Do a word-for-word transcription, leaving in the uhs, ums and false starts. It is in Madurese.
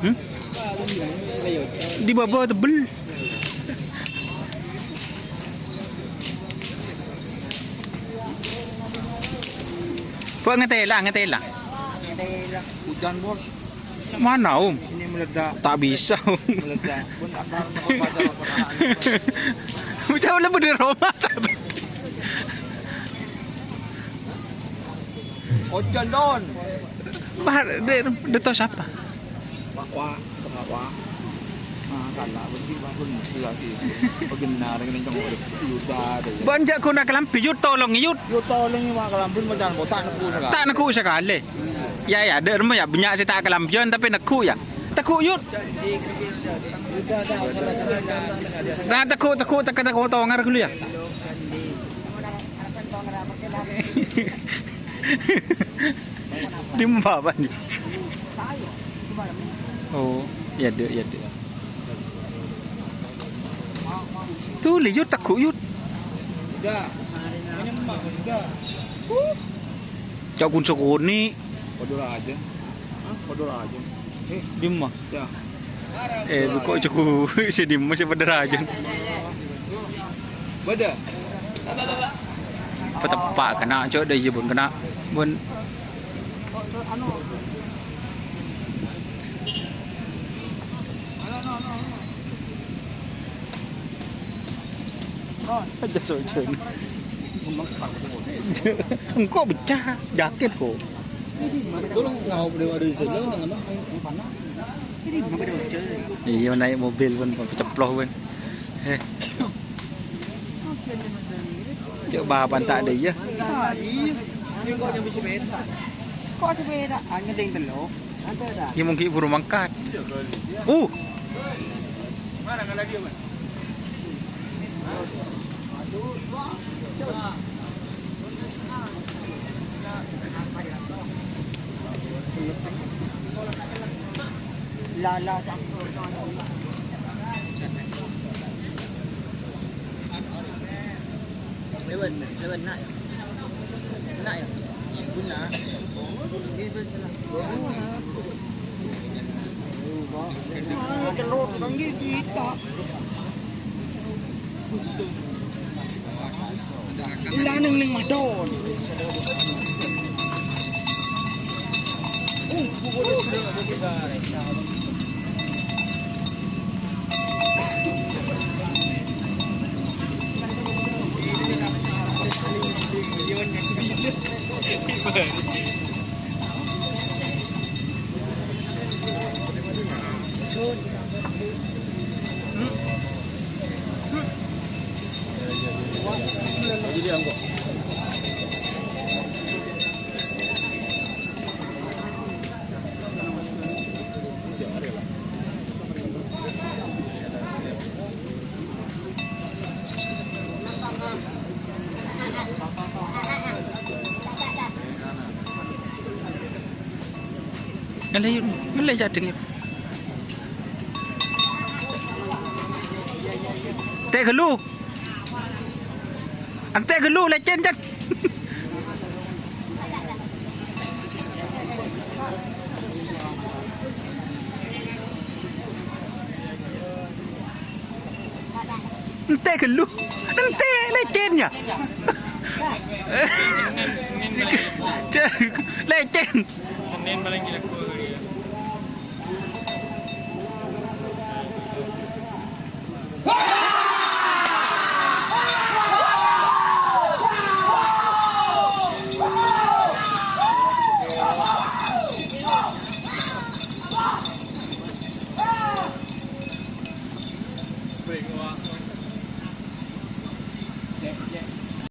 Hmm? Di bâbâ tebbel. Kok ngetela, ngetela? Ngetela. Hujan, Bos. Mana, Om? Ini meledak. Tak bisa, Om. Meledak. Pun apa, apa, apa, apa, apa. Jauh lebih dari rumah. Ojan, Don. Bah, de, de tos apa? Wah, wah, wah, wah. Ah, kalah, berarti wah, pun lagi. Benar, ini cuma udah yuta deh. Bân jâ' ghuna kalambhi, Yut, tolong, Yut. Yut, tolong, ini wah, kalambhi macam apa? Tak neku sekali. Tak neku sekali. Ya, ya, de, remma ya, bânnya' sè ta' kalambhiyân, tapè neku, ya. Teku, Yut. Nah, teku, teku, teku, teku, tongar dulu, ya. Dimma, Pak? Oh, iyâ, Dek, iyâ, Dek. Tolè, Yut, tegghu', Yut. Enggak. Menyembah, enggak. Cak kun sekonè'. Padâ rajâ. Hah? Padâ rajâ. Eh. Dimma? Ya. Eh, kok cek sè dimma sè padâ rajâ. Padâ. Pateppa' kèna', Cok, dâ' iyâ bun kèna'. Bun. Aja sojon. Engko' pecah, jaket kok. Iyâ, naè' mobil pon, ceplok pon. Eh. Cok, bâbâna ta' dâ' iyâ. Kok sepeda? Kok sepeda? Anyèding tello. Iyâ, mungkin buru mangkat. Uh. Lewat, lewat nak ya. Nak ya. Guna. Lanang neng madon. Ngala', Yun. Ngala' ca'ding, Yun. Tè' ghâllu. Antè' ghâllu, lècèn, Cen. Ente' ghâllu. Ente' lècèn, yâ. Lècèn. Senin paling gila gua kali ya.